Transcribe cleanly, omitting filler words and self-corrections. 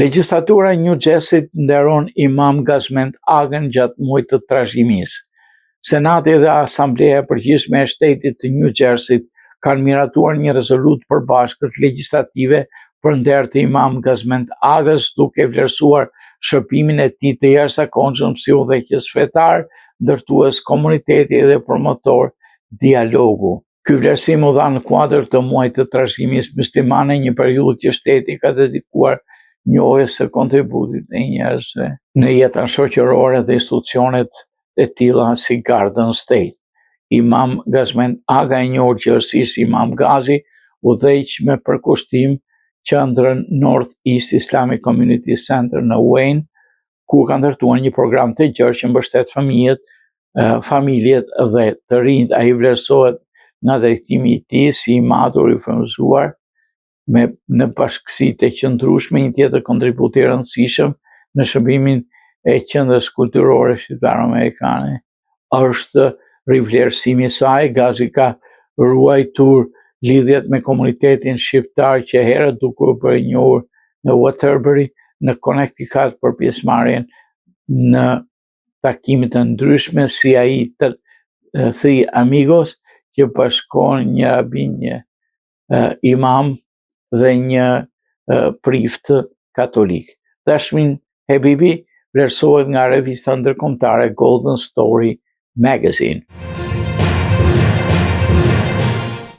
Legjislatura e New Jersey-t nderon Imam Gazmend Agën gjatë muajit të trashëgimisë. Senati dhe Asambleja e Përgjithshme e Shtetit të New Jersey-t kanë miratuar një rezolutë përbashkët legjislative për nder të Imam Gazmend Agës, duke vlerësuar shërbimin e tij të jashtëzakonshëm si udhëheqës fetar, ndërtues komuniteti dhe promotor dialogu. Ky vlerësim u dha në kuadër të muajit të trashëgimisë myslimane, një periudhë që shteti ka dedikuar njohjes së kontributit të njerëzve në jetën shoqërore dhe institucionet e tilla si Garden State. Imam Gazmend Aga i njohur gjerësisht si Imam Gazi, udhëheq me përkushtim qendrën North East Islamic Community Center në Wayne, ku ka ndërtuar një program të gjerë që mbështet fëmijët, familjet dhe të rinjtë. Ai vlerësohet nga drejtimi i tij si i matur i frymëzuar me në bashkësitë e qëndrueshme, një tjetër kontribut i rëndësishëm në shërbimin e qendrës kulturore shqiptaro-amerikane. Është rivlerësimi i saj, Gazi ka ruajtur lidhjet me komunitetin shqiptar që herët duke u bërë i njohur në Waterbury, në Connecticut për pjesëmarrjen në takime të ndryshme si ai të Three Amigos që bashkon një rabin, një imam dhe një prift katolik. Dashmin Hebibi vlerësohet nga revista ndërkombëtare Golden Story Magazine.